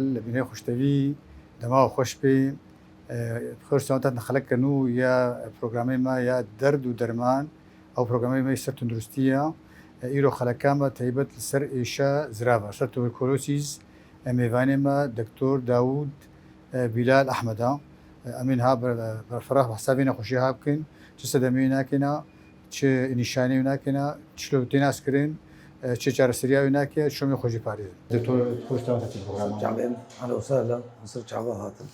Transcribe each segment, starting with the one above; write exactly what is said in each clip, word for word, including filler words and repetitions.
Li bînê xweştevî, dema xweş bê. Xweş çawan te xelek kir nû ya programê me ya derd û derman. Ew programê me ser tunduristî ye. Îro xeleka me taybet li ser êşa zirav e, ser tuberkulosîz. Mêvanê me Doktor Dawûd Bîlal Ehmed e. Em ê niha ber-, berfireh behsa vê nexweşiya ha bikin. Çi sedemê wî nakêna, çi nîşanê wî nakêna, çilo tê naskirin, e, çi çareseriya wî nake, şomê xwe jî parêzin. Doktor, xweş çawan te programa. Çavên, ehlen û sehlen, min ser çava hatin.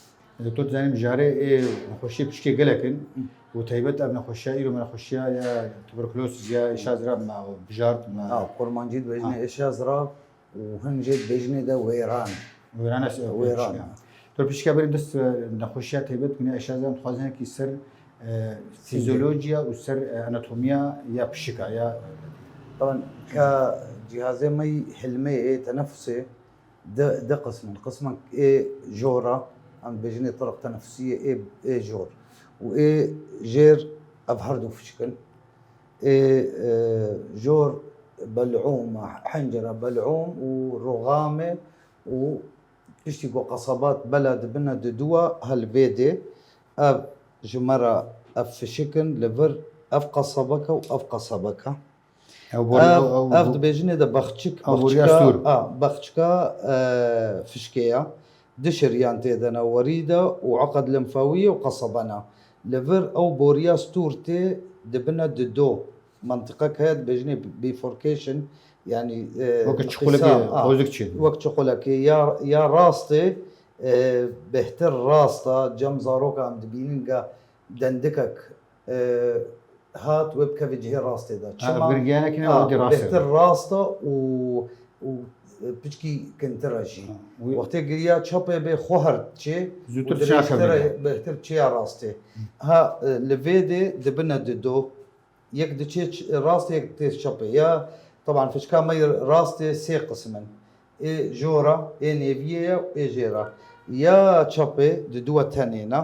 Doktor, dizanim jare ê nexweşiyê pişikê gelek in û taybet ev nexweşiya, îro me nexweşiya ya tuberkulosis ya êşa zirav me bijart me. Ha, kurmancî dibêjine Ha. êşa zirav û hin jê dibêjine de wêran. Wêran e, Wêran. Pişika. Doktor, pişika berî dest, e, nexweşiya taybet bûne êşa zirav, dixwazin hinekî ser, e, fizyolojiya û ser, e, anatomiya ya pişika ya. Taban ka cihazê me yî hilmê ê tenefusê di, di qismin. Qismek ê jora, em dibêjinê tirq tenefusiyê ê, ê jor. Û ê jêr ev her du fişik in. Ê, e, jor belûm e, hencere belûm û roxam e û piştî ku qesebat bela dibine di dua helvêdê, ev ji me re ev fişik in li vir ev qesebeke û ev qesebeke. Ew borî-, Ev, ew, ew ev bo-, dibêjinê de bexçik, ew boriya bexçika, stûr. A, bexçika, e, fişkê ya. Du şeriyan tê de ne, werî de û eqed lenfawî ye û qesebana. Li vir ew boriya stûr tê dibine di do. Mentiqek heye dibêjinê bifurcation, yanî, e, Weke çiqulekê qîsa, a, qozik çê. Wek çiqulekê ya, ya rastê, e, bêhtir rast e, cem zaroka em dibînin ga dendikek, e, hat wê bikeve cihê rastê de. Ha, Çima? Girgiyanekî ne Ha, wadî rast e. Bêhtir rast e û, û, e, piçkî kintir e jî. Ha, wî- Wextê giriya çapê bê xwe her çê Zûtir û çi nakevîne? dirêjtir e, bêhtir çêya rastê. Ha, e, li vê dê dibine di do. Yek diçê ç-, rastê, yek tê çapê. Ya, teban fişka me yê rastê sê qisim in. Ê jora, ê nêviyê ye û ê jêra. Ya çapê di dua tenê ne.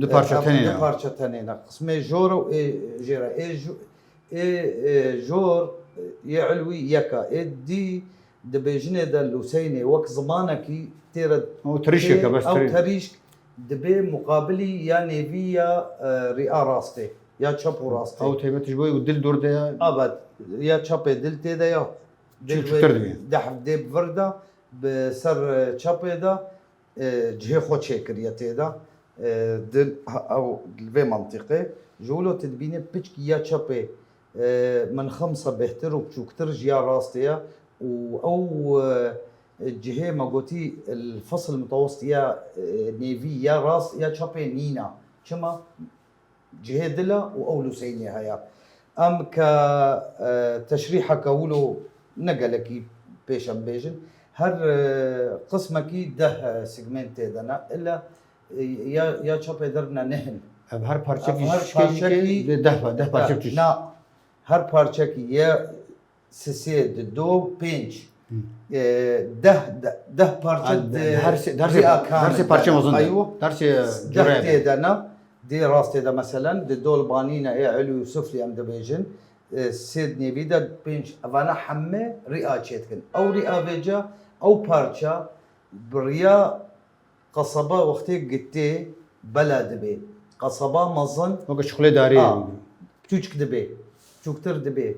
Di parça Ev tenê di ne. Parça tenê ne. Qismê jora û ê jêra. Ê ju-, ê, ê jor, ê ilwî yeka. Ê dî dibêjinê de lûseynê wek zimanekî tê re Ew terîşek e, tê, bes ew terî- terîşk dibê muqabilî ya nêvî ya, e, rîa rastê, ya çap û rastê. Ew taybet ji bo û dil dor de ya. Abet, ya çapê dil tê de ya Çi dil çûtir wê dibê. deh dê bi vir de, bi ser, e, çapê de, e, cihê xwe çêkiriye tê de, e, dil, ha, ew li vê mentiqê. Ji wilo tu dibînî piçkî ya çapê, e, min xemsa bêhtir û biçûktir ji ya rastê ye û ew, e, cihê me gotî, el-fasl mutawesît ya, e, nêvî ya rast ya çapê nîne. Çima? Cihê dila û ew lûseynê heye. Em ke, e, teşrîheke wilo ne gelekî pêş em bêjin. Her, e, qismekî deh, e, segment tê de ne. Îlla, e, ya, ya çapê derbne neh in. Ev her parçekî Ev her şikê jî parçekî dê deh pa-, deh parçe Na, biçûk. na, her parçekî ye sisê, di do, pênc. Hı. E, deh, de-, deh parçe Ha, di, di her sê, di her sê, rîa di her sê kamil parçe de. mezin de. Aywa. Di her sê Deh cureyê de. tê de ne. Dê rastê de meselen, di dol banîne ê ilwî û suflî em dibêjin. E, sê di nêvî de pênc. Evana heme rîa çêdikin. Ew rîa vêca, ew parça bi rîa Qesaba wextê gitê bela dibê. Qesaba mezin Weke çixulê darê. a, çûçik dibê. Çûktir dibê.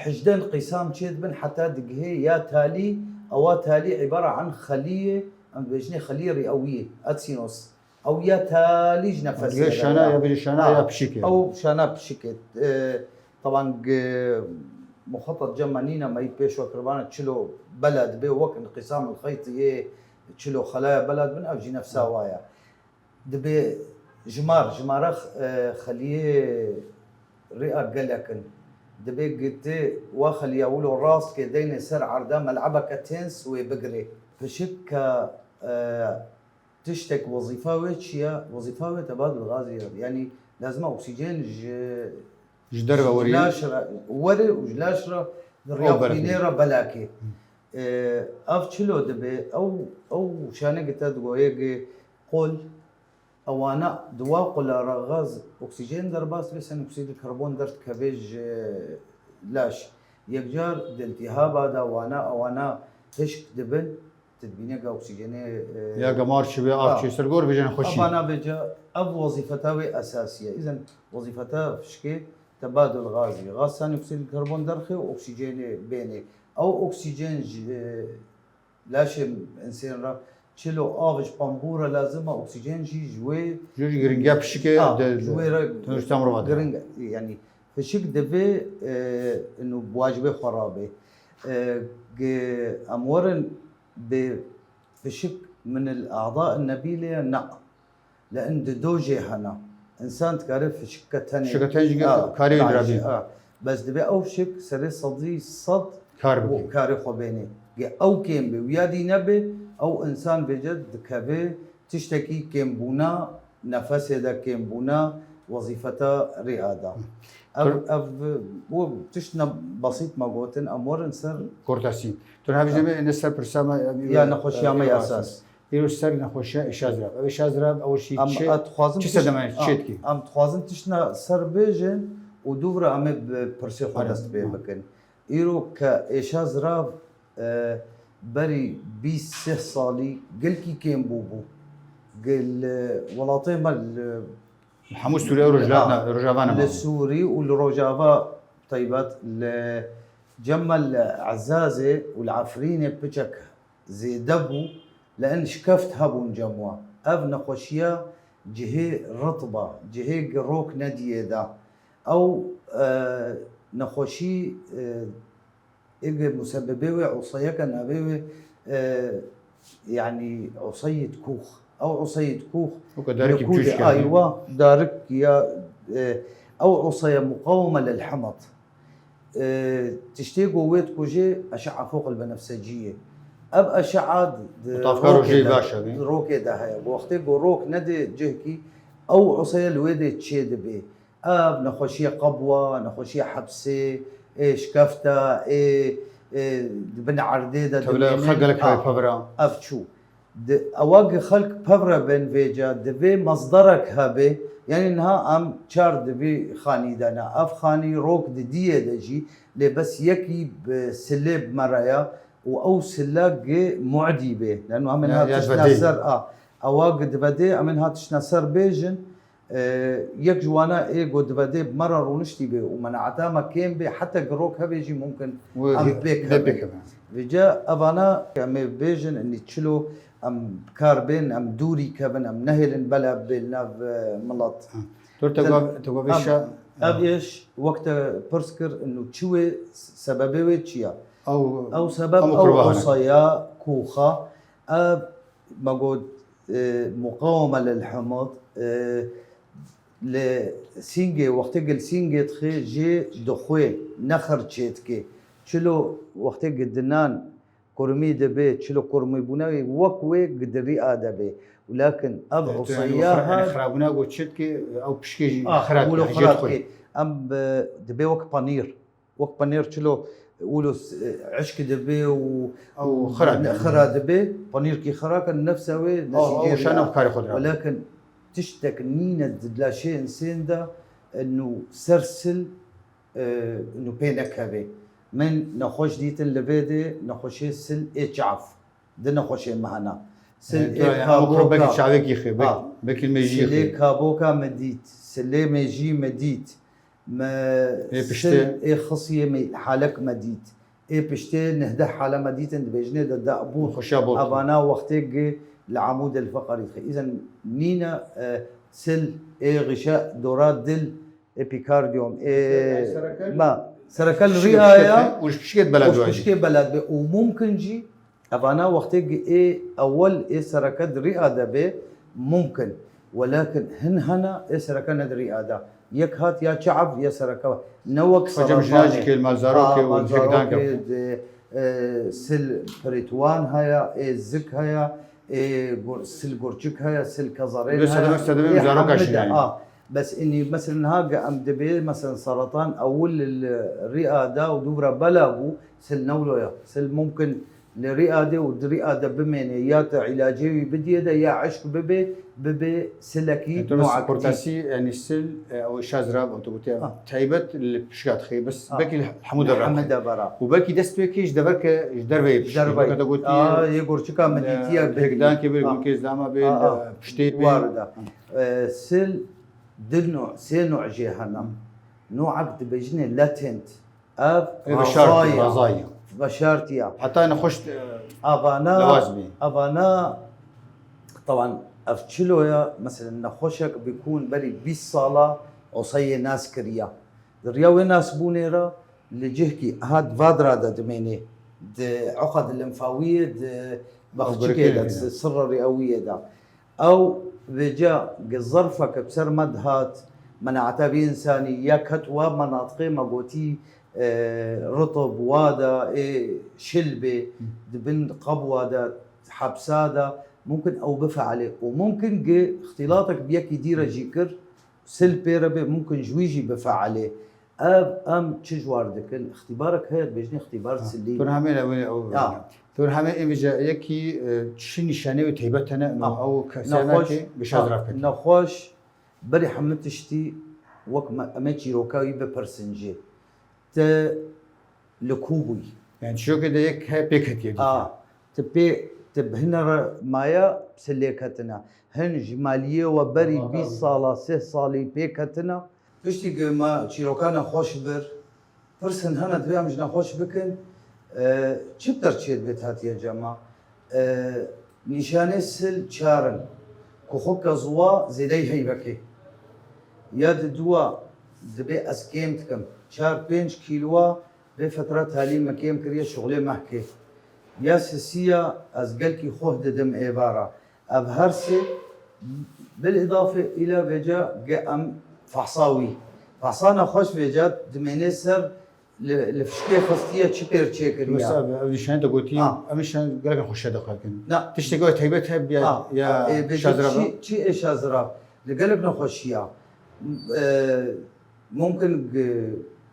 Hijden qîsam çê dibin heta digihê ya talî, ewa talî îbara an xeliyê, em dibêjinê xeliyê rîewiyê, acinos. Ew ya talî ji nefesê Digihê re şana ya. ya bêjî şana Ha. ya pişikê. Ew şana pişikê. E, Teban, g-, muxetat cem me nîne, me yî pêş we kiribane çilo bela dibê wek inqîsam il xeytî yê çilo xelaya bela dibin, ev jî nefsa wa ye. Dibê jimar, jimara x-, e, xeliyê rîa gelek in. Dibê gitê wa xeliya wilo rast ke deyne ser erda melebeke têns wê bigirê. Pişik ke, e, Tiştek wezîfa wê çi ye? Wezîfa wê tebadul gazî ye. Yanî lazim e oksîjen ji Ji derve ji werî. laş re were û ji laş re Ew rêya berf xwînê bidî. re belakê. Hı. Ee, ev çilo dibe, ew, ew şanê gite digoye ki qul, ewana di wa qula re gaz, oksîjen derbas dibe, sen oksîdil karbon derdikeve ji laş. Yekcar di iltîhaba de wana, ewana hişk dibin. dibîne ke oksîjenê, e, Ya gemar çi be, av ha. çi, ser gor vêce nexweşî. Evana vêce, ev wezîfeta wê esasî ye. Îzen wezîfeta fişkê tebadul gazî. Gaz sanî oksîd karbon derxê û oksîjenê bênê. Ew oksîjen ji, e, laşê insên re çilo av ji pambû re lazim e, oksîjen jî ji wê Ji wê giringiya pişikê Ha, de, ji wê re tenduristîya mirovan de. giring, yanî fişik divê, e, inu bi wacibê xwe rabê. E, ge-, em werin bê fişik min el a'da nebîlê ne. Li in di do jê hene. Însan dikare fişike tenê. Fişike tenê jî Ha, karê wî ha, dirabî. ha. Bes divê ew fişik serê sedî sed Kar û bike. karê xwe bênê. Ge ew kêm be, wiya dî nebe, ew însan vêce dikeve tiştekî kêmbûna, nefesê de kêmbûna, wezîfeta rîa de. Ev, Tur- ev, bu tiştine basît me gotin, em werin ser Kortasî. Tu hevî Ha. jemê ne ser pirsa me, em Ya ê, nexweşiya ê, me ê, esas. Îro ser nexweşiya êşa zirav. Ev êşa zirav, ew şî Em çi, a dixwazin çi tişt-, sedemê, a, çi etkî? em dixwazin tiştine ser bêjin û dûv re em ê bi pirsê xwe Are. dest pê Ha. bikin. Îro ke êşa zirav, e, berî bîst sih salî gelkî kêm bûbû. Gel, e, welatê me li Hemû Sûriye û Rojhilatna, Ha. Rojava ne Li mabû. Sûrî û li Rojava taybet li cem me li Ezazê û li Efrînê piçek zêde bû, li in şikeft hebûn cem we. Ev nexweşiya cihê ritb e, cihê girok nediyê de. Ew, e, nexweşî, e, êgê musebebê wê useyeke navê wê, e, yanî useyî dikûx. Ew useyî dikûx Weke darekî li kû de biçûçik e. Aywa, darik ya, e, ew useye muqaweme lil hemd. E, tiştê ku wê dikujê eşe'a fok el benefsecî ye. Ev eşe'a di, di Mutafika rokê rojê de, baş e, di rokê de heye. Wextê ku rok nedê cihkî, ew useye li wê dê çê dibê. Ev nexweşiya qebwa, nexweşiya hepsê, ê şikefta, ê, ê di bin erdê de Tevle dimênin. xelk gelek Ha, heye pevra. Ev çû. Di, ewa gi xelk pevre bên vêca, divê mezderek hebe, yanî niha em çar di vî xanî de ne. Ev xanî rok di diyê de jî, lê bes yekî bi silê bi me re ya û ew sila gi mu'dî bê. Leno em ên Ya, ha ya tiştna divedê. ser, a, ewa gi divedê, em ên ha tiştna ser bêjin, e, yek ji wana ê go divedê bi me re rûniştî bê û menaeta me kêm bê, heta gi rok hebe jî mumkin Wê em hê-, pêk ne hebin. pêk hebin. Vêca evana em ê bêjin, enî çilo em kar bên, em dûrî kevin, em nehêlin bela bê li nav, e, milet. Ha. Dur te Te-, gov-, te govê em, şa-, ev ha. êş wek te pirs kir, inu çi wê, sebebê wê çi ya? Ew, Ew sebeb ew ew mikrova hene. osaya kûxa, ev me got, e, muqaweme lil hemd, e, li sîngê, wextê gil sîngê dixê jê dixwê, ne xir çê dike. Çilo wextê gi dinan kurmî dibe, çilo kurmîbûna wê wek wê gi di rîa de be. Welakin ev Te, te, usaya yani, her xirabûna go çê dike, ew pişkê jî Ah, xira wilo dike, xira jê dixwê. dike. Em, e, dibe wek panîr. Wek panîr çilo, wilo, e, eşk dibe û Ew û xira dibe. xira dibe. Panîrkî xira ke nefsa wê Ew, nesîcê ew şana rîa. bi karê xwe dira. Welakin tiştek nîne di laşê insên de, e, nû ser sil, e, nû pê nekevê. Min nexweş dîtin li vê de nexweşê sil ê çav. Di nexweşê me hene. Sil He, ê tu, yani, kaboka. Belkî çavekî xê, belkî, Ha. belkî mejiyê Silê xê. kaboka me dît. Silê mejî me dît. Me Ê piştê. sil ê xisiyê me halek me dît. Ê piştê nehdeh hale me dîtin dibêjinê de da bû. Xweşa bol. Evana wextê gi li amûdê li feqerî dixe. Îzen nîne, e, sil ê xişe dora dil Epîkardiyom, ê, Sereke ma, sereke li pişikê, rîa ya, pişikê, û ji pişikê bela û ji duayê. pişikê bela dibe. Û mumkin jî, evana wextê gi ê ewel ê sereke di rîa de be, mumkin. Welakin hin hena ê sereke ne di rîa de. Yek hat ya çav ya sereke. Ne wek Hocam, seretanê. Jinacikê, malzarokê Ha, û malzarokê, jêkdanke. de, e, sil pirîtwan haya, ê zik haya, ê gur-, sil gurçik haya, sil kezarên Bi haya. sedemê, sedemê Ê zaroka hemî de, jî. a, Bes inî, mesela, niha ge em dibê, mesela, seratan ewil li rîa da û dûvra bela bû, sil newlo ya. Sil mumkin Li rîa de û di rîa de bimêne, ya te îlacê wî bidiyê de, ya eşk bibe, bibe silekî. Yani, tu mesela noa potasî, yani sil, e, ew şazra, ew tu gotiye, ha, taybet li pişka dixê, bes, ha, belkî li hemû devra. Hemû devra. Û belkî dest pê kê ji deverke, ji derveyê pişkê. Ji derveyê. Weke te gotî, a, yê gorçika me dîtiye, e, hêkdankê bê, ha, gulkêz dama bê, ha, ha, e, piştê bê. War da. E, sil, di no, sê no jê hene. Noak dibêjinê latent. Ev, ev veşartî, razayî. Razayî. Veşartiya. Heta nexweş, e, avana, lewaz bî. Avana, taban, ev çiloya, mesela nexweşek bikûn berî bîst sala oseyê nas kiriya. Di riya wê nasbûnê re li cihkî, ha, di vadra de dimênê, di uqed lenfawiyê, di bexçikê de, sirra rîewiyê de. Ew vêca gi zerfeke bi ser me dihat, menaeta vî însanî ya ket wa menatiqê me gotî, e, ritib, wa de, ê şil bê, di bin qebwa de, hepsa de, mumkin ew bifeelê. Û mumkin gi îxtîlatek bi yekî dî re jî kir, sil pê re bê, mumkin ji wî jî bifeelê. Ev em çi ji war dikin? Îxtîbarek heye, dibêjin îxtîbar silî. Tur hemê le wê ew. Ya. Tur hemê ê vêca yekî, e, çi nîşanê wê taybet hene, no, ha, ew kesê nexweş, nake, bi şazra, ha, biketî. Nexweş, berî hemû tiştî wek me, em ê çîroka wî bipirsin jî. Te li ku bûyî? Yani çîrokê de yek he pê ketiye dîtin. A, ti pê, ti bi hine re maya, bi silê ketine. Hin ji maliyê we berî bîst sala, sih salî pê ketine. Piştî ku me çîroka nexweş bir, pirs hin hene divê em ji nexweş bikin, e, çi bi ter çêdibê hatiye cema? E, nîşanê sil çar in. Kuxika ziwa zêdeyî heybekê. Ya diduwa dibê ez kêm dikim. Çar pênc kîlowa vê fetra talî me kêm kiriye şuxulê mehkê. Ya sisiya ez gelkî xuh didim êvara. Ev her sê bil îdafê îla vêca ge em fehsa wî. Fehsa nexweş vêca dimênê ser li, li fişkê xistiye çi pêr çêkiriye. Mesela ev, ev nîşanê te gotî, ha, ev nîşan gelek xweş e dixelkin. Na. Tiştek wê taybet hebe ya, ha, ya, e, vêca şazra çi, be? Çi ê şazra? Li gelek nexweşiya. E, Mumkin, e,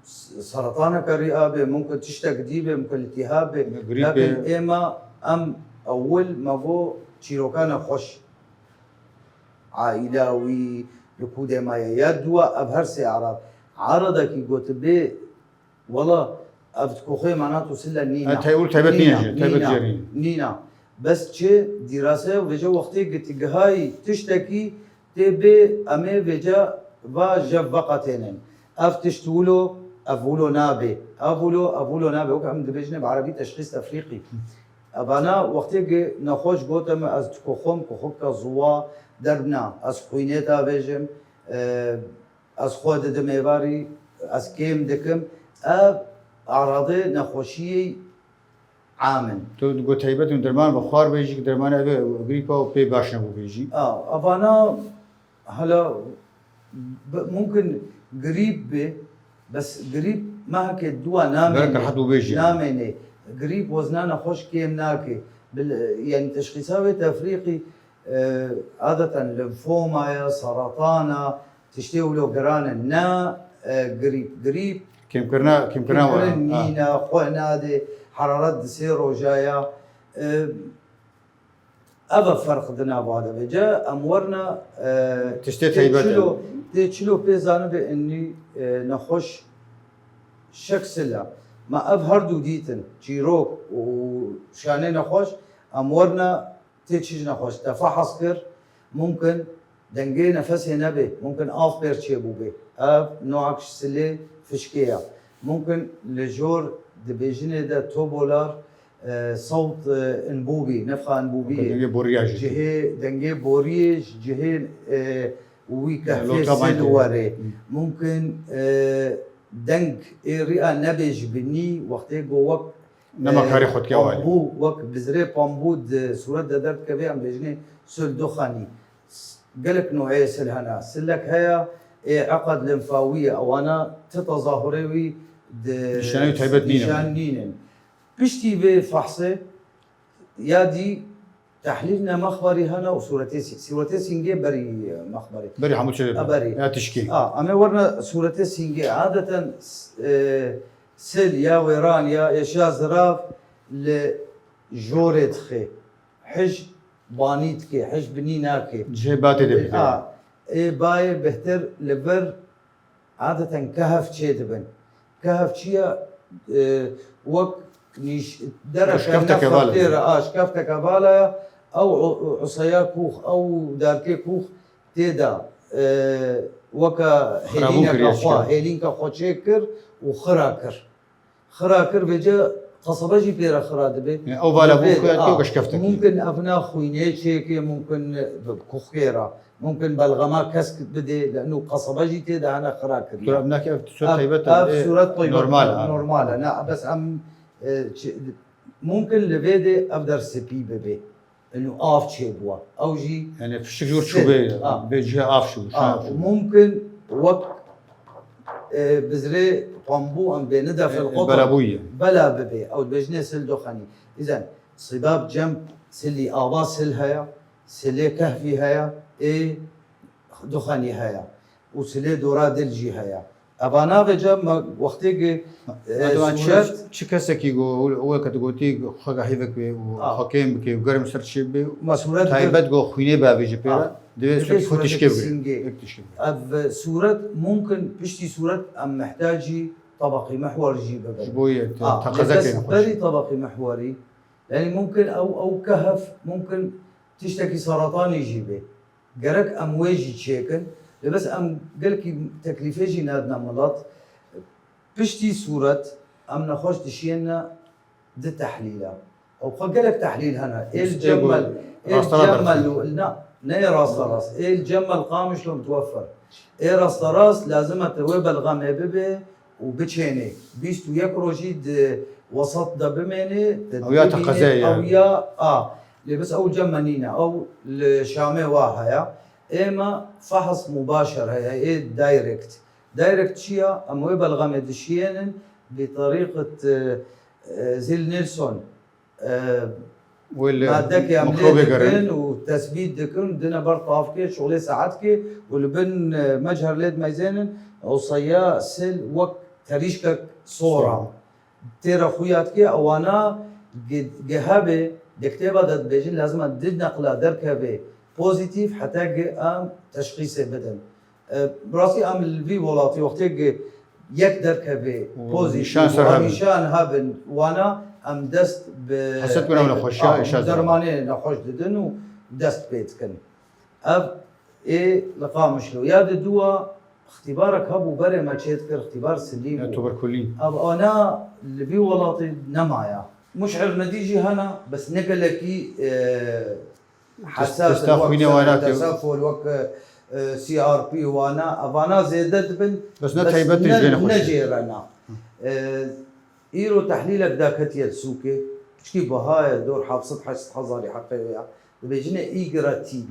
s-, serataneke rîa be, mumkin tiştek dî be, mumkin îltîhab be. Grîp be. Lakin êma em ewil me got çîroka nexweş. Aîla wî li ku de maye. Ya duwa ev her sê erad. Eradekî gotibê, wela ev dikoxê manat û sile nîna. Ha, tey-, û taybet nîne, nîne jî, taybet nîne, jî nîne. Nîne. Bes çi dîraseya vêca wextê gitigihayî tiştekî tê bê em ê vêca va jev veqetênin. Ev tişt wilo, ev wilo nabe. Ev wilo, ev wilo nabe. Wek em dibêjine bi erebî teşxîs tefrîqî. Evana wextê gi nexweş gote me ez dikoxim, koxika ziwa derbna. Ez xwînê ta vêjim, e, ez xwe didim êvarî, ez kêm dikim. Ev eradê nexweşiyê am in. Tu got taybet in derman bi xwar bêjî, dermanê ev grîpa û pê baş nebû bêjî. A, evana hala bi-, mumkin grîp be, bes grîp mehekê dua namêne. Gerek rehet bû bêjî. Namêne. Grîp wezna nexweş kêm nake. Bil-, yani teşxîsa wê tefrîqî, e, adeten lenfoma ya, seratana, tiştê wilo giran in, ne, e, grîp. Grîp kêmkirina, kêmkirina, kêmkirin wa, ha, nîne, xwe nade, heraret di sê roja ya. E, ev e ferq di nava de vêce, em werna, e, tiştê tê taybet çilo, e, tê çilo pê zanibe înî, e, nexweş şek sil e. Me ev her du dîtin, çîrok û şanê nexweş, em werna tê çi ji nexweş te fehes kir, mumkin dengê nefesê nebe, mumkin av pêr çêbûbe. Ev noek ji silê fişkê ye. Mumkin li jor di bêjinê de tobolar, e, sewt, e, înbûbî, nefxa înbûbiyê. Dengê boriyê jî. Cihê, dengê boriyê ji cihê, e, wî kehfê sil were. Hı. Mumkin, e, deng ê rîa nebe ji binî, wextê ku wek Nema, e, karê xwe dike walê. Pambû, wek bizrê pambû di sûret de derdikeve, em bêjinê sil duxanî. S-, gelek noyê sil hene. Silek heye, ê eqed lenfawî ye, ewana ti tezahurê wî di nîşanê wî taybet nîne. Nîşan nînin. Piştî vê fehsê ya dî Tehlîl ne mexberî hene û sûretê sî-, sûretê sîngê berî, e, mexberî. Berî hemû çi, e, berî. Ya tişkî. A, em ê werine sûretê sîngê. Adeten s-, e, sil ya wêran ya êşa zirav li jorê dixê. Hij banî dike, hij binî nake. Cihê batê de bide. A, ê bayê bihtir li vir adeten kehf çê dibin. Kehf çi ye? E, wek nîş-, dere Şkefteke kehf vala. Tê re, a, şkefteke vala ye. Ew u-, u-, useya kûx, ew darkê kûx tê de, e, weke Xirabûn hêlîneke kiriye xwe, şikand. Hêlînke xwe çêkir û xira kir. Xira kir, vêce qesebe jî pê re xira dibe. Yani ew vala bû Divê, xuya a, ki şkefteke. Mumkin ev na xwînê çêkê, mumkin bi kuxkê re, mumkin belxema kesk bidê, leno qesebe jî tê de hene xira kiriye. Tura em nake ev tişt Ev, taybet ev e, sûret taybet normal ha. Normal e. Ne, bes em, e, çi-, mumkin li vê de ev der spî bibe. Eno av çêbûwa. Ew jî Yani fişik jor Sê-, çûbê, a. bê cihê av şû, A, şû. Mumkin wek, e, bizrê pambû em bê nide fil E, qotir. bela bûye. Bela bibe. Ew dibêjinê sil doxenî. Îzen sibab cem silî ava sil heye, silê kehfî heye, ê doxenî heye. Û silê dora dil jî heye. Eva navê cem me wextê ki, e, Adama sûret çi, çi kesekî go, weke tu gotî xwe hêvek bê û A. xwe kêm bike û germ ser çê bê û Me sûret taybet go xwînê bavêje pê re. A. Divê Divê ser xwe sûreteke tişkê bigire. sîngê. Ek tişkê bigire. Ev sûret mumkin piştî sûret em mihtacî tebaqî mihwer jî bibin. Ji bo yê te A, teqeze lê bes keyne xweş. Berî tebaqî mihwerî, yani mumkin ew, ew kehf, mumkin tiştekî seratanî jî bê. Gerek em wê jî çêkin. Lê bes em gelkî teklîfê jî nedine milet. Piştî sûret em nexweş dişiyêne di tehlîl e. Ew xwe gelek tehlîl hene. Êl Ê cemmel, ku êl rastara cemmel derxî. û na, ne yê rasta rast. Êl cemmel Qamişlo mutweffer. Ê rasta rast lazim e te wê belxemê bibe û biçênê. Bîst û yek rojî di wesat de bimênê, te Ew ya bibînê, teqezeye yani. Ew ya a. Lê bes ew cemme nîne. Ew li Şamê wa heye. Ê me fehs mubaşer heye. Ê direct. Direct çi ya? Em wê belxemê dişiyênin bi terîqet, e, e, Zil Nilsson, e, Wê li madekê em lê mikrobê dikin gerin. û tesbît dikin, dine ber tavkê, şolê saetkê û li bin, e, mecher lê dimeyzênin, û seya sil wek terîşkek sor a. Tê re xuya dike, ewana ge-, gehebê, di kitêba de dibêjin, lazim e di neqla derkeve pozîtîf, heta ge em teşxîsê bidin. E, bi rastî em li vî welatî wextê ge yek derkeve Û pozîtîf nîşan ser û hebin. nîşan hebin, wana em dest bi Heset bûna nexweşiya a, êşa dermanê nexweş didin û dest pê dikin. Ev ê li Qamişlo. Ya di dû a îxtîbarek hebû berê me çê dikir, îxtîbar silî Ya bû. tuberkulîn. Ev ana li vî welatî nemaye. Muş'ir nedî jî hene, bes ne gelekî, e, hesas Testa wek xwînê wana ke- tesaful, wek, e, C R P wana, evana zêde dibin, Bes ne taybet tê ji vê nexweşî. Nejêrena. E, îro tehlîlek daketiye li sûkê, piçkî biha ye, dor heft sed heşt sed hezarî heqê wê ya. Dibêjine îgira T B.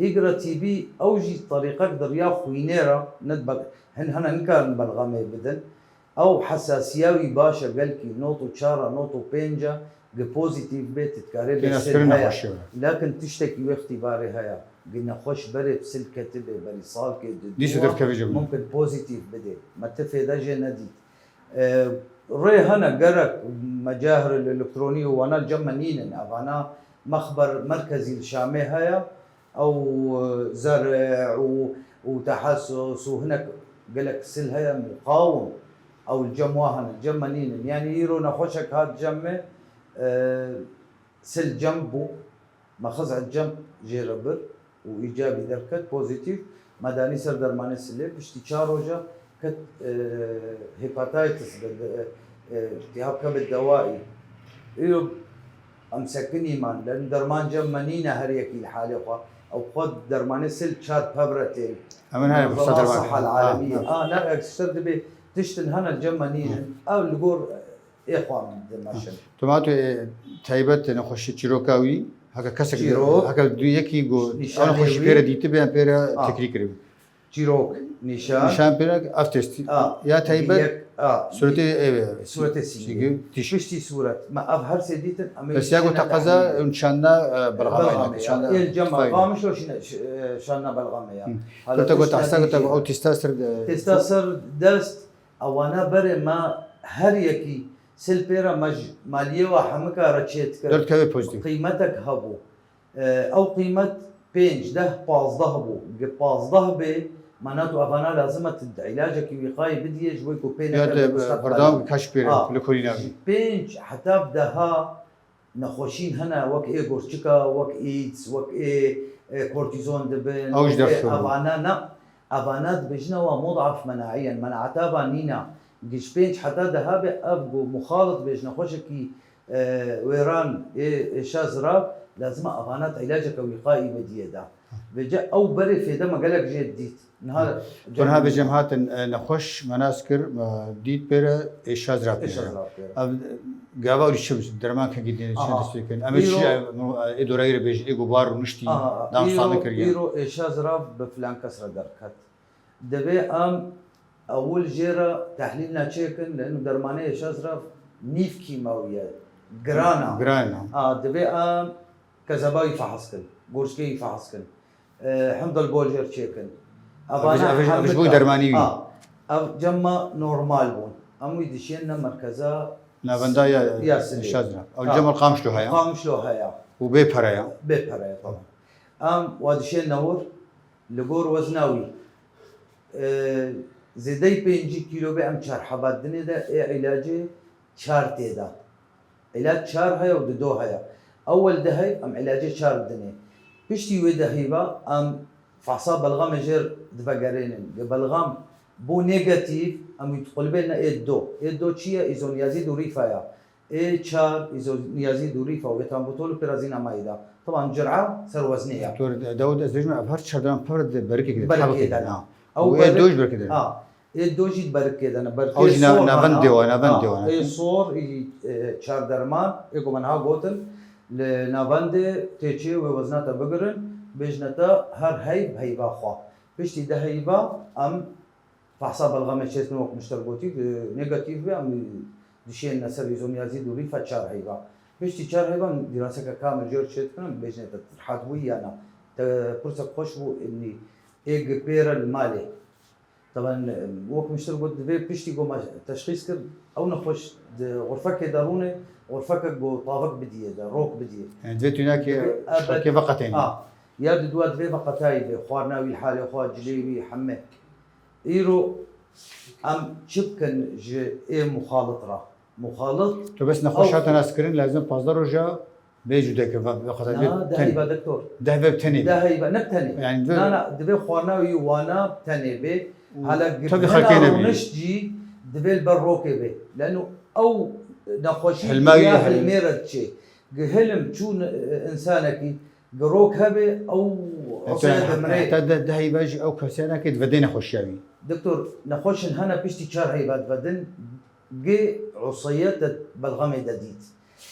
Îgira T B ew jî terîqek di riya xwînê re, ne dibe-, hin hene nikarin belxemê bidin. Ew hesasiya wî baş e, gelkî not û çar a, not û pênc a, gi pozîtîf bê, tu dikarê bê Kênaskirin sil heye. Nexweşiya. Lakin tiştekî wê îxtîbarê heye. Gi nexweş berê bi sil ketibe, berî salkê di Dîsa dû a, derkeve ji bo. Mumkin pozîtîf bidê. Me ti fêde jê nedît. E, rê hene gerek mecahir elektronî û wana cem me nînin. Evana mexber merkezî li Şamê heye. Ew, e, zerê û, û tehesus û hinek gelek sil heye muqawim. Ew li cem wa hene, cem me nînin. Yanî îro nexweşek hat cem me, e, sil cem bû. Me xizet cem jê re bir û îcabî derket, pozîtîf. Me danî ser dermanê silê, piştî çar roja ket, e, hepatitis bi, bi, e, iltihab kebid dewaî. Îro em sekinî man, lerin derman cem me nîne her yekî li halê xwe. Ew xwe dermanê sil çar pevre tên. Em hene Munezema Saha Derman. Alemî. Ha, ha. A, ne ekser dibê tiştin hene cem me nînin. Ew li gor ê xwe min dimeşin. Tu ma tu, e, taybet nexweşî çîroka wî, heke kesek Çîrok. Heke du yekî got, Nîşanê ew nexweşî wî. Pê re dîtibê, em pê re A. tekrî kiribî. Çîrok, nîşan. Nîşan pê re ev testî. A, Ya taybet, yek, a, suretê ev e. Suretê sîngê. Tîş. Piştî suret. Me ev her sê dîtin. Em ê Bes ya şîne got teqeza tehlîl. ew çanda, e, belxamê. Belxamê, ya. Êl cema Qamişlo şîne, ş-, e, şanna belxamê ya. Hala Gota got tişt tehsa, gota nedî got jî. ew testa ser de. Testa ser dest, ewana berê me her yekî Sil pêra me ji maliyê wa hemika re çêdikir. Derdikeve pozitif. Qîmetek hebû. E, ew qîmet pênc, deh, pazdeh bû. Gi pazdeh bê, mana tu evana lazim e tu di îlacekî wîqayê bidiyê ji bo ku pê Ya neke de li mustaqbel. Berdewam kaş pêre, Ha, li kolîna ji wî. Pênc heta bi deha nexweşîn hene, wek ê gurçika, wek AIDS, wek ê, e, kortîzon dibin, Ew ji wek ê derxî bû. Evana ne. Evana dibêjine wa mudaf menaîyen, menaeta va nîna. Giş pênc heta deha be ev ku muxalit bêj nexweşekî, e, wêran ê, ê şa zirav, lazim e evana te îlaceke wîqaî bidiyê de. Vêce ew berê fêde me gelek jê dît. Niha Ku niha vêce em hatin, e, nexweş me nas kir, me dît pêre ê şa zirav pêre. Ê şa zirav pêre. Ev gava wî çi dermankekî dîne çi Aha. dest pê kirin? Em ê çi, Îro e, ê dorayî re bêjin, ê ku bar rûniştî, Aha, dam îro, sane kiriye. Îro ê şa zirav bi filan kes re derket. Divê em ewil jê re tehlîlna çêkin, leno dermanê ê şa zirav nîv kîmawî ye, giran e. Giran e. A, divê em kezeba wî fehs kin, gurçikê wî fehs kin, e, hindil bol jê re çêkin. Evana Ev, ev, ev, ev ji bo hemika. Dermanî wî. A, ev cem me normal bûn. Em wî dişên ne merkeza Navenda ya, ya Silê. Şa zirav. Ew Ha. cem li Qamişlo heye. Qamişlo heye. Û bê pere ya. Bê pere ya, tamam. Em wa dişên newir, li gor wezna wî, e, zêdeyî pêncî kîlo be, em çar heba dinê de ê îlacê çar tê de. Îlac çar heye û dido heye. Ewel deheyv em îlacê çar dinê. Piştî wê deheyva em fehsa belxamê jê r divegerênin. Ge belxam bû negatîf, em wî diqulibêne ê do. Ê do çi ye? Îzoniyazîd û rîfa ya. Ê çar, îzoniyazîd û rîfa û etranbutol û pîrazînamayî da. Teban cira ser weznê ya. Doktor Dawud, ez dibêjim, ev her çar deman pir di berikekê de, Berikê hebekê de de, ne. na. Ew Û ê berê- do jî berikê de ne. Ha, ê do jî berikê de ne. Berikê Ew jî na-, sor navendê hana. wa, navendê Ha, wa ne. Ê sor, ê, e, çar derman, ê ku me niha gotin, li navendê tê çê wê wezna te bigirin, bêjne te her heyv heyva xwe. Piştî deh heyva em Fehsa belxamê çêdikin wek min ji te gotî, e, negatîf be, em dişêne ser îzoniyazîd û rîfa çar heyva. Piştî çar heyva em dîraseke kamil jê re çêdikin, em bêjine te rehet bûyî ya na. Te pirsek xweş bû, inî ê gi pêre li malê. Taban, e, wek min ji te got, divê piştî ku me teşxîs kir, ew nexweş di xurfekê de rûne, xurfekek ku tavik bidiyê de, rok bidiyê. Yani divê tu nakê Divê ebed- şikekê veqetêne. Ha, ya di dua divê veqetayî be, xwarina wî, halê xwe, cilê wî, heme. Îro em çi bikin ji ê muxalit re? Muxalit Tu bes nexweşa ew te nas kirin, lazim pazdeh roja bê cudeke ve, ve xwe Na, deh tenê. heyva doktor. Deh ve tenê. Deh heyva, ne tenê. Yani ve Na, na, divê xwarina wî wana tenê bê. Û Hala tabii girtina xelkê nebî. rûniş jî divê li ber rokê bê. Leno ew nexweşî Hilma ya wî hil- hilmê re diçê. Gi hilim çû ne-, insanekî Girok hebe ew E, hosê tu demrê. Heta de, de heyva jî ew kesê nake di vedê nexweşiya wî. Doktor, nexweşin hene piştî çar heyva divedin, gi useyê te belxamê de dît.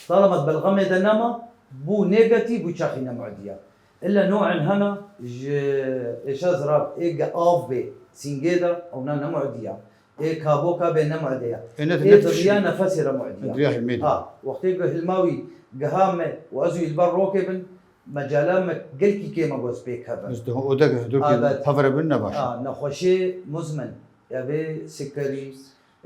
Talama di belxamê de nema, bû negatîf, bû çaxî nemudiya. Illa no'in hene ji êşa zirav ê gi av bê sîngê de, ewna nemudiya. Ê kaboka bê ne mu'de ya. Ê ne, Ê ne bi riya nefesê re mu'de ya. Riya hilmê de. Ha, wextê ku hilma wî giha me û ez wî li ber rokê bin, mecala me gelkî kêm e ku ez pê kevim. Ez diho ode ki hidûr ki Abet. pevre bin ne baş. Ha, nexweşê muzmin. Evê sikerî,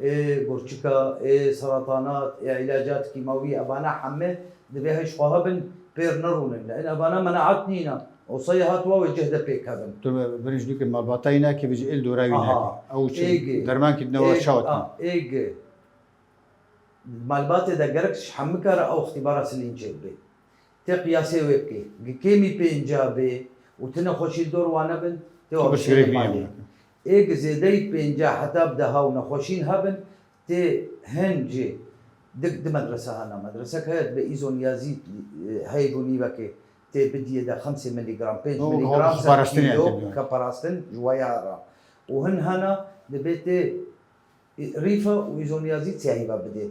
ê gurçika, ê seratanat, ê îlacat kîmawî, evana heme divê hej xwe hebin, pêr nerûnin. Lê evana menaet nîne. Osayê hat wa wê cih de pê kevin. Tu bi-, birinci dûkê malbatayî nake, vêjî êl dora wî Aha. nake. Ew çi Êgê. dermankî dine wa Êg-, çawa a, êgê. Malbatê de gerek ji hemika re ew îxtîbara silîn çêbibe. Tê qiyasê wê bike. Gi kêmî pênca bê û ti nexweşî li dor wane bin, tê Tu wa bi bişêne şirêk malê. nîne. Ê gi zêdeyî pênca heta bi deha û nexweşîn hebin, Tê hin jî di, di medrese hana. Medresek heye dibe îzon ya zî, e, heyv û nîvekê tê bidiyê de xemsê milîgram, pênc O, milîgram o, ser parastin kîlo yani, tabii. ke parastin ji weya re. Û hin hana dibe tê, e, rîfa û îzon ya zî siyahî ve bidê.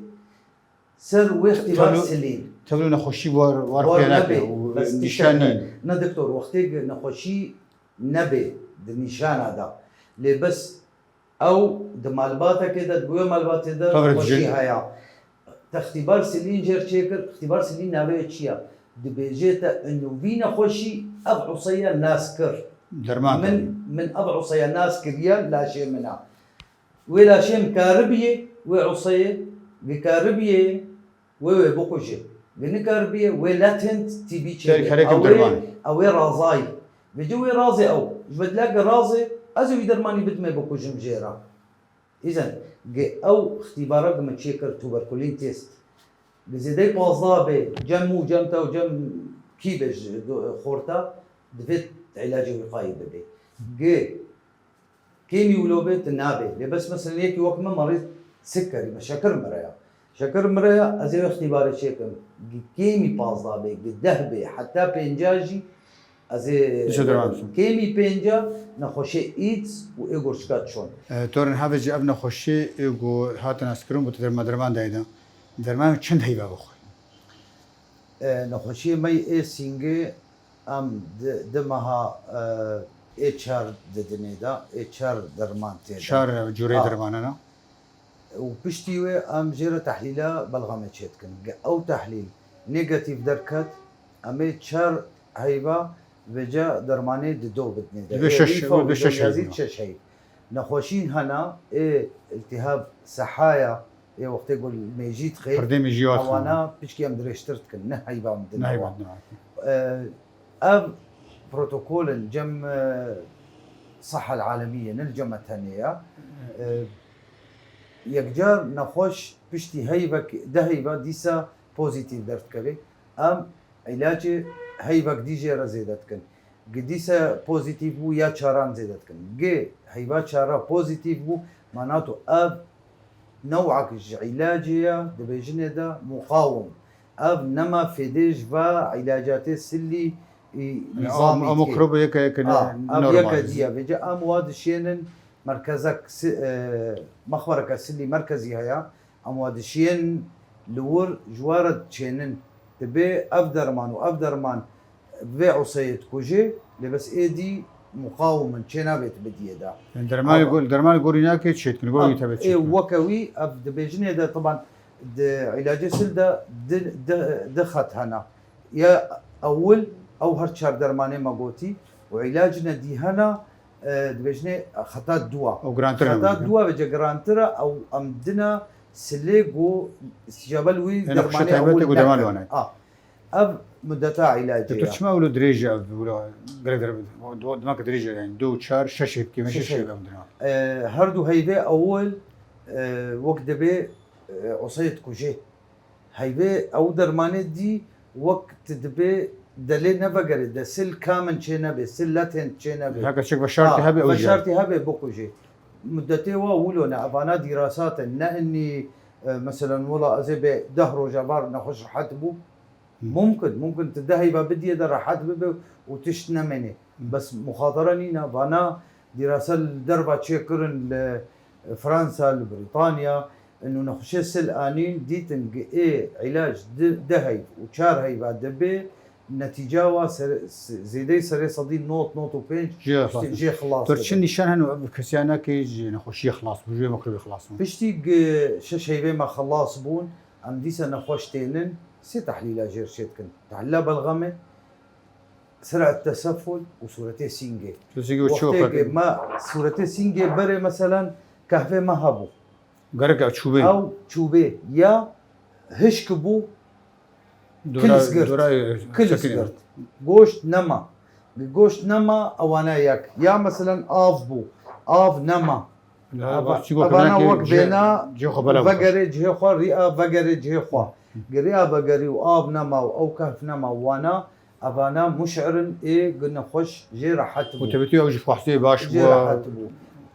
Ser wê ixtîbar Tevlû-, silîn. tevlû nexweşî war, war War pê nake nebe, û bes nîşan tiştek nîn. Ne doktor, wextê nexweşî nebe di nîşana de. Lê bes Ew di malbateke de, di wê malbatê de Tevre nexweşî dijin. heye. Te îxtîbar silîn jê re çêkir, îxtîbar silîn navê wê çi ye? Dibêjê te û vî nexweşî ev useye nas kir. Derman Min, tabii. min ev useye nas kiriye laşê min e. Wê laşê min karibiyê, wê useyê Gi karibiyê wê wê bikuje. Gi nikaribiyê wê latent T B çêbe. Ew ê, ew ê razayî. Vêce wê razê ew. Ji bedleke razê, ez ê wî dermanî bidimê bikujim jê re. Îzen, gi ew îxtîbara gi min çêkir tuberkulîn test. Gi zêdey pazdeh bê, cem û cem te û cem kî be ji do-, xorta, divê îlacê wîqayî bibê. Gi kêmî wilo bê, tu nabê. Lê bes mesela yekî wek min merîz sikkerî me, şekir mire ya. Şekir mire ya, ez ê wê îxtîbarê çêkim. Gi kêmî pazdeh bê, gi deh bê, heta pênca jî ez ê kêmî pênca nexweşê AIDS û ê gurçika çon. E, to rin havê jî ev nexweşî ê ku hatin naskirin ku tu derma-, derman dayê de. Derman çend heyva bixwe? E, nexweşiyê me yê sîngê em di, di meha, e, ê çar didinê de, ê çar derman tê de. Çar cûrê dermanan e? Û piştî wê em jê re tehlîla belxamê çêdikin. Ge ew tehlîl negatîf derket, em ê çar heyva vêca dermanê di do bidinê de. Dibe şeş, dibe şeş heyva. Şeş heyv. Nexweşîn hena ê îltîhab sehaya ê wextê ku mêjî dixê, pirdê mêjî ya ewana piçkî em dirêjtir dikin, ne heyva em din ewa. E, ev protokolin cem, e, Sehha Alemiyê, ne li cem me tenê ya. E, yekcar nexweş piştî heyvek, deh heyva dîsa pozîtîf derdikeve. Em îlacê heyvek dî jê re zêde dikin. Gi dîsa pozîtîf bû ya çaran zêde dikin. Gi heyva çara pozîtîf bû, mana tu ev new'ek ji îlacê ya, dibêjinê de muqawim. Ev nema fêdê ji va îlacatê silî, e, nîzamî dike. Ev mikrobê yeke, yeke ne-, ev yeke dî ye. Vêca em wa dişênin merkezek si-, e, mexwereke silî merkezî heye. Em wa dişiyên li wir ji we re diçênin. Dibê ev derman û ev derman vê useyê dikujê, lê bes êdî muqawim in, çênabê tu bidiyê de. Yani dermanê gor-, dermanê gorî nake çê dikin, gorî tebe çê dikin. Ê weke wî, ev dibêjinê de, tiban di îlacê sil de di, di, di xet hene. Ya ewil, ew her çar dermanê me gotî û îlacine dî hene, e, dibêjinê xeta dua. Ew girantir e. Xeta dua vêce girantir e, ew em dina silê ku îstîcabe li wî dermanê ewil neke. A, ev muddeta îlacê ya. Tu çima wilo dirêj e ev, wilo gelek der-, dema ke dirêj e, yani du, çar, şeş hêt kême, şeş hêt ev dina. E, her du heyvê ewil, e, wek dibê, e, oseyê dikujê. Heyvê ew dermanê dî wek tu dibê delê nevegerê, de sil kamin çê nebê, sil latent çê nebê. Heke çik veşartî hebe ew jî. Veşartî hebe bikujê. Muddetê wa wilo ne, evana dîrasat in, ne innî, e, meselen wela ez ê bê deh roja var nexweş rehet bû. Mumkin, mumkin tu deh heyva bidiyê de rehet bibe û tişt nemênê. Bes muxatara nîne, vana dîrasa li derva çêkirin li Fransa, li Brîtanya, û nexweşê sil anîn, dîtin gi ê îlac di, deh heyv û çar heyva dibe, netîca wa ser-, se-, zêdeyî serê sedî nod, nod û pênc jê xilas dibe. Jê xilas dibe. Tu çi nîşan hene ev kesiya nake ji nexweşiyê xilas bû, ji wê mikrobê xilas bû? Piştî gi şeş heyvê me xilas bûn, em dîsa nexweş tênin, sê tehlîla jêr çê dikin. Tehlîla belxamê, Sirat teseful û sûretê sîngê. Sûretê sîngê çi wextê ku me sûretê sîngê berê, meselen, kahvê me hebû. Gerek ew çûbê. Ew çûbê ya hişk bû, dora, kilis girt. Dora, e, kilis girt. Goşt nema. Goşt nema, ewana yek. Ya, meselen, av bû. Av nema. Evana wek bêna vegerê cihê xwe, rîya vegerê cihê xwe. Gi rîya vegerî û av nema û ew kehf nema wana, evana muşirin ê gi nexweş jê rehet bû. Û tebetî ew ji fahsê baş bû. Jê rehet bû.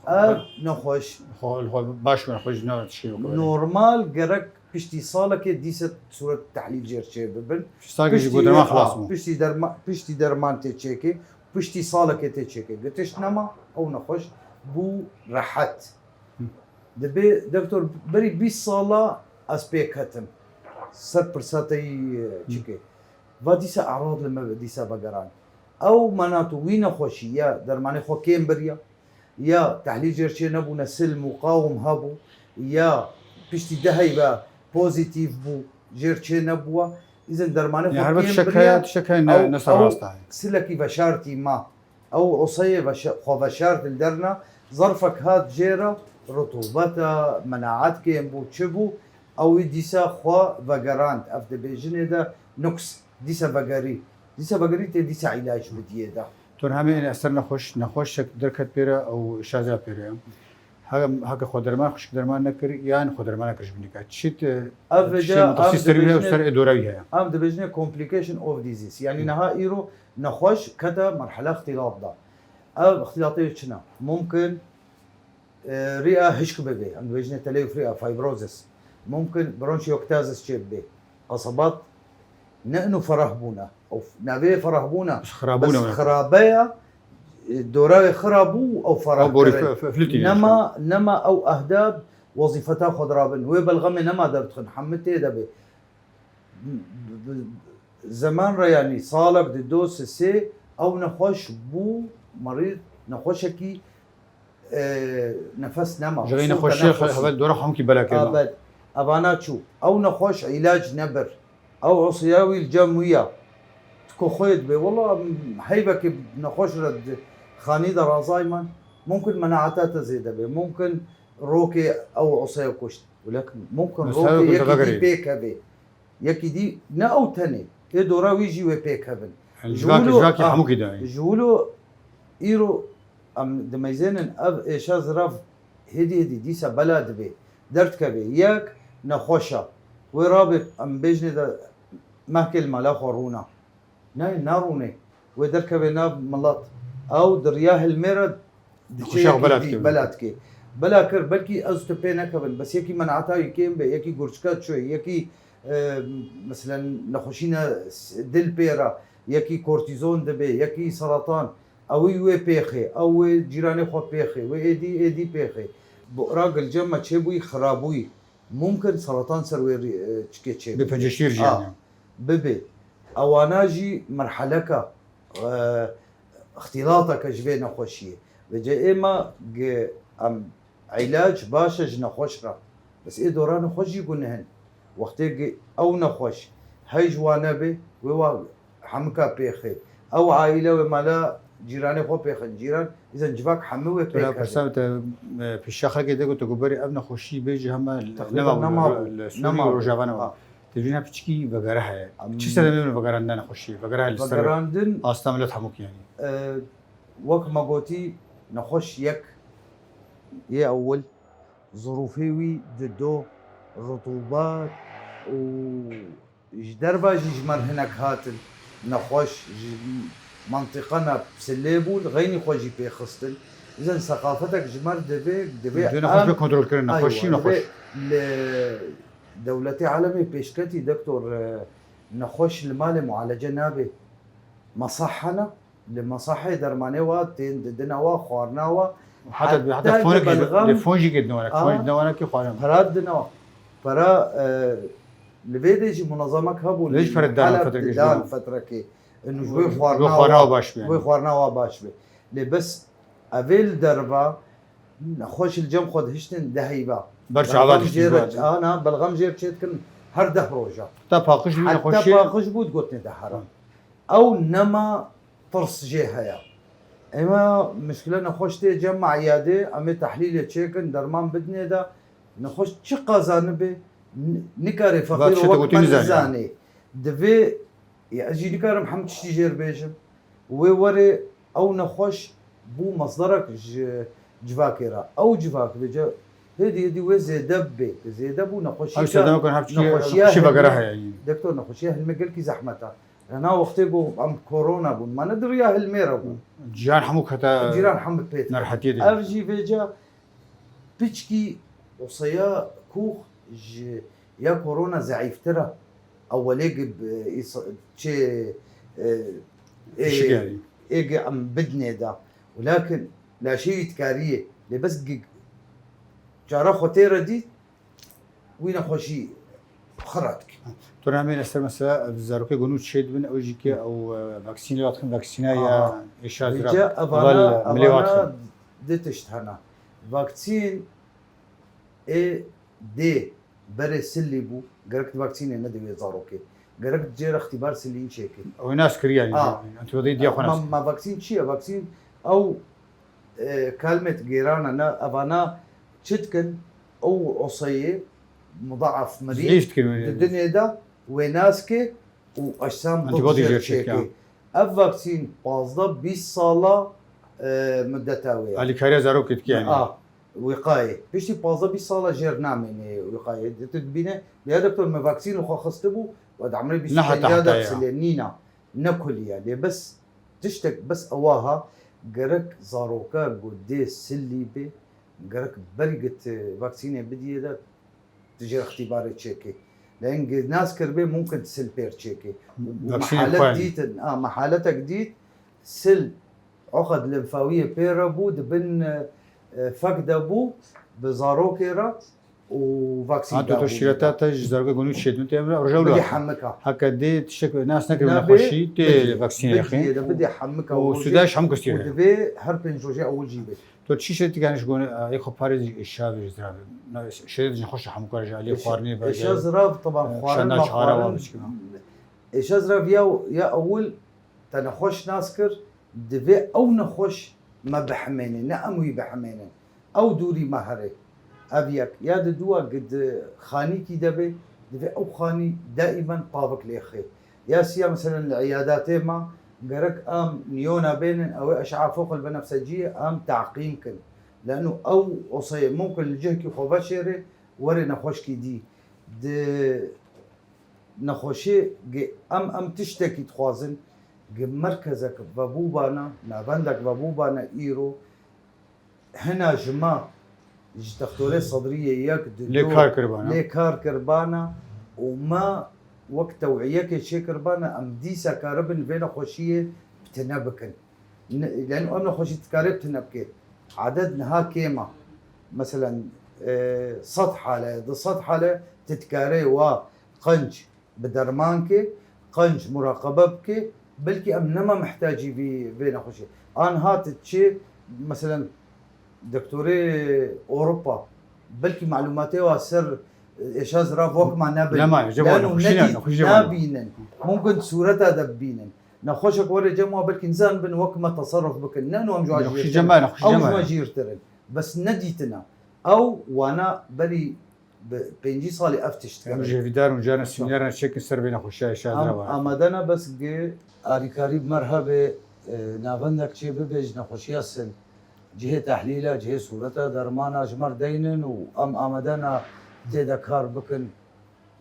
Ev nexweş. Xwe, xwe baş bû, nexweş ne tişkî wek. Normal gerek piştî salekê dîse sûret tehlîl jêr çê bibin. Salekê ji derman xilas bû. Piştî derma-, piştî derman tê çêkê. Piştî salekê tê çêkê. Gi tişt nema, ew nexweş bû rehet. Dibê, doktor, berî bîst sala ez pê ketim. Ser pirsa te yî, e, çikê. Va dîsa erad li me dîsa vegeran. Ew mena tu wî nexweşî ya dermanê xwe kêm biriya, ya tehlîl jêr çê nebûne, sil muqawim hebû, ya piştî deh heyve pozîtîf bû, jêr çê nebûwa. Îzin dermanê xwe kêm biriya. Her tiştek heye ne, ne ser rast e. Silekî veşartî ma. Ew oseyê veşe-, xwe veşart li derna, zerfek hat jê re, rutûbet e, menaet kêm bû, çi bû, Ew ê dîsa xwe vegerand. Ev di bêjinê de nuks, dîsa vegerî. Dîsa vegerî tê dîsa îlac bidiyê de. Tur hemê ê ser nexweş, nexweşek derket pê re ew şaza pê re. Heke, heke xwe derman, xwişk derman nekir, yan xwe derman nekir ji binî ke. Çi te, Ev tiştê vêca, mutexsîs ev ser wî heye û dibêjine, ser ê dora wî heye. Em dibêjine complication of disease. Yanî niha îro nexweş kete merhela ixtîlat de. Ev ixtîlatê çi ne? Mumkin, e, rîya hişk bibe. Em dibêjine teleuf rîya, fibrosis. Mumkin bronchiectasis çê bibe. Qesebat ne inu ferah bûne. Ew navê ferah bûne. Bes xirabûne Bes wina. Xirabeya, e, dora wê xirab bû, ew ferah Ew borî kirin. F-, F-, F L T T Nema, nema ew ehdab wezîfeta xwe dirabin. Wê belxemê nema derbixin. Hemî tê de bê. Zeman re yanî salek di do sisê ew nexweş bû, merîz nexweşekî, e, nefes nema. Ji rê Sûr nexweşiyê tenefusî. Heval dora xwe hemkî bela kirina. Abed. Evana çû. Ew nexweş îlac nebir. Ew osya wî li cem wî ya. Tu ku xwê dibê. Wela heyvekê nexweş re di xanî de razay man. Mumkin menaeta te zêde bê. Mumkin rokê ew osya kuşt. Welakin mumkin Mesela rokê yekî dî pêkevê. Yekî dî ne ew tenê, ê dora wî jî wê pêkevin. Ji wilo, civakê ah, hemûkî de. Ji wilo îro em dimeyzênin ev êşa zirav hêdî hêdî dîsa bela dibê. Derdikeve yek nexweş e. Wê rabê em bêjinê de mehkê li mala xwe rûna. Nayê, narûnê. Wê derkeve nav milet. Ew di riya hilmê re diçe Nexweşa xwe bela yekî dikevin. Bela dikê. Bela kir, belkî ez tu pê nekevin. Bes yekî menaeta wî kêm be, yekî gurçika çûye, yekî, e, meselen nexweşîne s-, dil pê re, yekî kortîzon dibe, yekî seratan. Ewî wê pêxê, ew wê cîranê xwe pêxê, wê êdî, êdî pêxê. Bi ra gilcem me çêbûyî, xirabûyî. Mumkin seratan ser wê rî-, e, çikê çê Bi bibe. Pêncî şêr jî A, yani. Bibe. Ewana jî merheleka, e, ixtîlateke ji vê nexweşiyê. Vêce êma gi em îlac baş e ji nexweş re. Bes ê dora nexweş jî guneh in. Wextê gi ew nexweş hey ji wan nebe, wê wa hemika pêxê. Ew aîle wê mala cîranê xwe pêxin. Cîran, îzen civak hemî wê Tura pêkevin. Pirsa te, e, pêşiya xelkê de got, ku berî ev nexweşî bê jî hema Teqrîben nema bû, nema li bû, Sûrî nema û bû. Rojava nema bû. Ha. Te bîna piçikî vegere heye. Em, Çi sedemê min vegera ne nexweşî? Vegera li ser Vegerandin, asta milet hemû kî yanî. e, wek me gotî, nexweş yek yê ewil, zirûfê wî di do, rutûbat û Ji derva jî ji me re hinek hatin, nexweş ji mentiqana Silê bûn, xeynî xwe jî pê xistin. Îzen seqafetek ji me re divê, divê Divê nexweş em bê kontrolkirin, nexweşî Aywa, nexweş. Divê li dewletê alemê pêşketî doktor, e, nexweş li malê mualece nabe. Mesah hene, Li mesahê dermanê wa tên didine wa, xwarina wa. Heta, heta heta fonekî, belxam, li fon jî girtine wana, fon jî dine wana ki xwarin. Pera didine wa. Pera, e, li vê de jî munezemek hebû, Lê jî li pere didan Heleb fetrekê ji didan wan. Fetrekê. Û ji wê Wê xwarina xwarina wa, wa baş be wê yani. Xwarina wa baş be. Lê bes evê li derva nexweş li cem xwe dihiştin deheyba. Ber çava Belxam dihiştin jê re, dua. Ana, belxam jê re çêdikin her deh roja. Heta paqij bû Heta nexweşiyê. Paqij bû digotinê de heram. Ew nema tirs jê heye. Êma mişkile nexweş tê cem me îyadê, em ê tehlîlê çêkin, derman bidinê de, nexweş çi qazanibe, n-, nikare Va feqîr tiştê wek gotî me nizane. Nizane. Divê, ya ez jî nikarim hemû tiştî jêr bêjim. Wê were ew nexweş bû mesderek ji civakê re. Ew civak vêce hêdî hêdî wê zêde bibe. Zêde bû nexweşî Ew sedema ku her tiştî, nexweşiya nexweşî hilmê, vegera heye. Doktor, nexweşiya hilmê gelkî zehmet e. Hena wextê ku em korona bûn, me ne di riya hilmê re bû. Cîran hemû kete Cîran hemû pê dikin. Nerhetiyê de. Ev jî vêca piçkî oseya kûx ji ya korona zeîftir e. Ewelê gi bi îsa-, çê, e, ê, Pişik yani. Ê gi em bidinê de. Welakin laşê wî dikariyê. Lê bes gi-, cara xwe tê re dît, wî nexweşî xira dike. Tu namê li ser mesela zarokê gunû çê dibin, ew jî ki ew, e, vaksîn lê vatixin, vaksîna ya Aha. êşa Vêce zira evana, heval milê evana vatixin. Du tişt hene. Vaksîn ê dê berê silî bû, gerek di vaksînê nedê wê zarokê. Gerek di cêre ixtîbar silîn çêkê. Ew nas kiriye yani. Ha. Antibiyotîk diye xwe Ma, nas. Ma vaksîn çi ye? Vaksîn ew, e, kalmê digêrane, ne, evana çi dikin? Ew oseyê mudaaf mirî di dinê de wê nas ke û eşsam bixjêr çêke. Ev vaksîn pazdeh bîst sala e, muddeta wê ye. Alîkariya zarokê dike yani. A, wîqayê. Piştî pazdeh bîst sala jêr namêne wîqayê. Tu dibîne, ya doktor me vaksîn li xwe xistibû, we di emrê bîst û pênc de disilê. Nîna, ne kulî ye. Lê bes tiştek bes ewa ha, gerek zaroka ku dê silî bê, gerek berî git vaksînê bidiyê de tu jê îxtîbarê çêkê. Lê hingê nas kiribê mumkin sil pêr çêkê. Û mehalet dîtin, a, mehaletek dît, sil oqed lenfawiyê pê re bû, di bin, e, e, fek de bû, bi zarokê re û vaksîn. Ha, tu şîreta te ji zarokê gonî çêdin, te roja wilo. Bidî hemika. Heke dê tiştek nas nekiribe nexweşî, tê vaksînê xî. Bidî hemika. Û suda ji hemû kesî re. Û divê her pênc rojê ewil jî bê. Tu çi şêrî dikanî ji gonî, e, yê xwe parê şavê ji ziravê? Şêrê ji xweş hemû kar ji alî xwarinê ve. Êşa zirav, teban, xwarin, xwarin. Êşa zirav ya, ya ewil te nexweş nas kir, divê ew nexweş me bihemênê, ne em wî bihemênin. Ew dûrî me here. Ev yek. Ya di dû a gi di xanîkî de bê, divê ew xanî daîmen pavik lê xê. Ya siya meselen li îyadatê me gerek em niyona bênin, ew ê eş'a foq el benefseciyê em teqîm kin. Leno ew oseyê mumkin li cihkî xwe veşêrê, werê nexweşkî dî. Di nexweşê gi em, em tiştekî dixwazin, gi merkezek vebûbana, navendek vebûbana îro, hina ji me ji textorê sedriyê yek di lê kar kiribana. Lê kar kiribana û me wek tewiyekê çêkiribana, em dîsa karibin vê nexweşiyê bi tine bikin. Ne, yani ew nexweşî dikarê bi tine bike. Aded niha kêm e. Meselen, e, sed hale, du sed hale tu dikarê wa qenc bi derman ke, qenc muraqebe bike, belkî em nema mihtacî vî, vê nexweşî. Anha tu çi, meselen, doktorê Ewropa, belkî malûmatê wa ser êşa zirav wek ma nebin. Nema, ji bo nexweşî ne, nexweşî ne. Nabînin. Mumkin sûreta de bibînin. Nexweşek were cem wa belkî nizanibin wek me teserruf bikin. Ne, no em ji wa jîrtir in. Nexweşî cem e, nexweşî cem e. Ew ji me jîrtir in. Bes nedîtine. Ew wana berî bi pêncî salî ev tişt kirin. Em ji hêvîdar in, caran semînaran çêkin ser vê nexweşiya êşa zirav. Em amade ne bes gi alîkarî bi me re hebe, e, navendek çê bibe ji nexweşiya sil. Cihê tehlîla, cihê sûreta dermana ji me re deynin û em amade ne tê de kar bikin.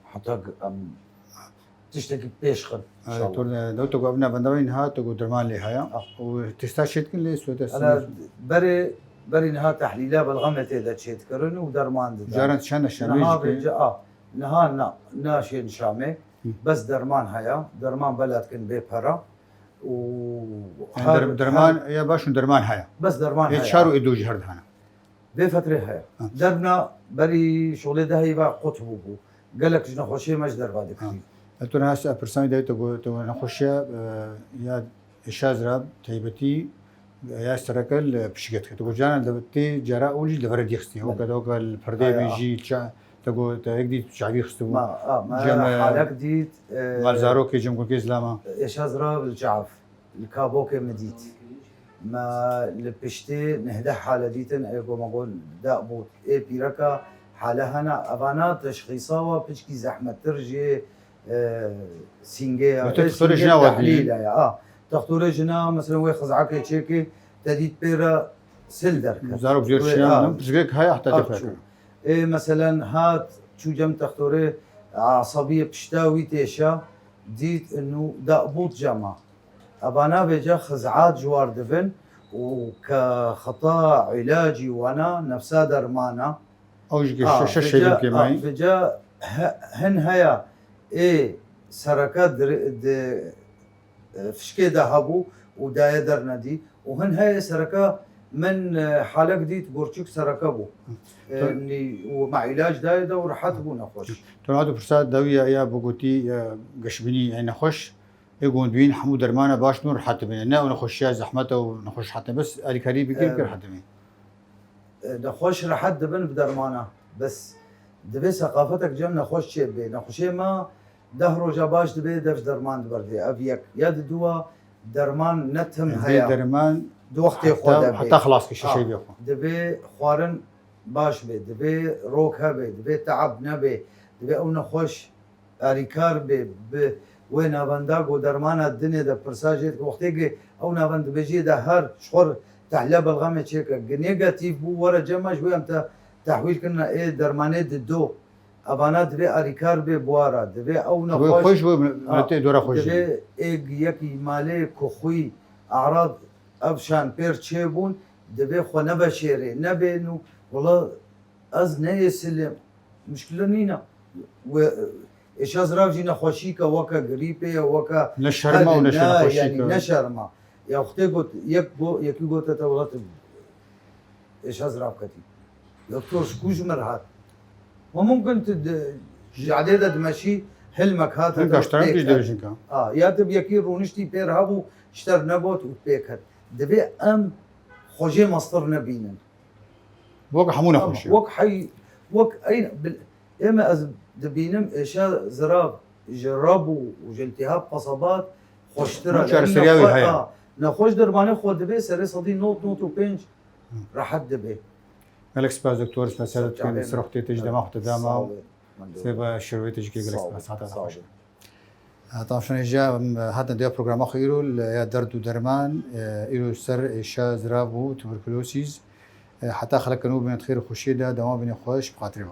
Heta em tiştekî pêş xin, inşallah. Doktor, e, dewto ku ev navenda wê niha tu ku derman lê haya. Ah. Û testa çê dikin lê Swêda. Ana, berê, berî niha tehlîla belxamê tê de çê dikirin û derman didin. Caran çend e şemê jî. Niha vêca, a, niha na, naşên şamê. Hı. Bes derman haya. Derman bela dikin bê pera. Û yani derman ya baş û derman haya. Bes derman haya. Ê çar û ê do jî her dihana. Vê fetrê heye. Ha. Derna berî şolê deheyî ve qut bûbû. Gelek ji nexweşiyê me ji derva dikirî. Ha. E, tu niha se pirsanî de tu got, tu nexweşiya, e, ya êşa zirav taybetî, e, ya sereke li pişikê dike. Tu got caran de tê cara û jî li vere dîxistî. Belê. Weke de weke li perdê min jî ça, tu got te yek dît çavî xistibû. Ma, a, me halek dît, e, mal zarokê cem got kê zilama. Êşa zirav li çav. Li kabokê min dît. Me li piştê nehdeh hale dîtin, ê ku me got da bû. Ê pîreka hale hene, evana teşxîsa wa piçkî zehmettir jê, e, sîngê ya. Ê, textorê jina wa dî. Tehlîl e ya. A, textorê jina, mesela wê xizakê çêkê, te dît pê re sil derket. Zarok zêr şiyan, piçgek haya heta te pek. Ê, meselen hat, çû cem textorê, asabiyê pişta wî têşa, dît inu da bût cema. Evana vêca xizat ji war dibin û ke xeta îlacî wana nefsa dermana. Ew jî ke şeş şeş şeyrî kêmayî. Vêca hin heya ê sereke di, di, e, fişkê de hebû û daye dernedî. Û hin heye sereke min, e, halek dît, gorçik sereke bû. E, nî, û me îlac daye de û rehet bû nexweş. Tu niha tu pirsa dawî ya, ya bigotî, ya geşbînî, ya nexweş. Ê gondbîn hemû dermana baş dibin, rehet dibin. Ne ew nexweşiya zehmet e û nexweş rehet e. Bes alîkarî bikir, bikir rehet dibin. E, nexweş rehet dibin bi dermana. Bes divê seqafetek cem nexweş çêbibe. Nexweşê me deh roja baş dibe, dev ji derman diberdê. Ev yek. Ya di dû a derman ne tim heye. Derman di wextê xwe de bê. Heta xilas ke şeşeyê bê xwe. Divê xwarin baş be, divê rok hebe, divê teab nebe, divê ew nexweş alîkar be, bi wê navenda ku dermana dinê de pirsa jê dike. Wextê ku ew navend dibêjiyê de her ji xwe tehle belxamê çêke, ku negatîf bû, were cem me, ji wê em te tehwîl kirine ê dermanê dido. Evana divê alîkar bê buwara, divê ew Divê nexweş, xweş bû, a, miletê dora xweş divê jî. Ê yekî malê ku xwî, erad, ev şan pêr çêbûn, divê xwe neveşêrê, nebên û wela ez ne ê silim, muşkile nîne. We, êşa zirav jî nexweşîke weke grîpê ye, weke Ne şerma û helê, ne ne, şerxweşîke. Yanî ne şerma. Ya xwedê got, yek go-, yekî gote te wela tu êşa zirav ketî. Doktor ji ku ji mir hat? Ma mumkin tu di, ji cadê de dimeşî hilmek hat, Hin hate gaştaran pêk pêş hat. Dibêjin ka. A, ya tu bi yekî rûniştî pêr hebû, ji te re negot û pêk hat. Divê em xwe jê mestir nebînin. Wek hemû Ama nexweşiyan. Wek hey, wek ey, bil-, ême ez dibînim êşa zirav ji rab û, û ji iltihab qesebat xweştir e. Hûn çareseriya wî heye. A, nexweş dermanê xwe dibê serê sedî nod, nod û pênc rehet dibê. Gelek spas doktor, spas Sağ ol, dikin, çavê me. Sirxtê te ji dema xwe te dama. Sağ ol. Sê be şerwê te jî gelek Sağ ol. Spas. Hata Sağ ol. Xweş. Tamam, şuna jî em hatin diya programa xwe îro li ya derd û derman, e, îro ser êşa zirav û tuberkulosîz. E, heta xeleke nû bimînin xêr û xweşiyê de, dewam bimînin xweş, bi xatirê me.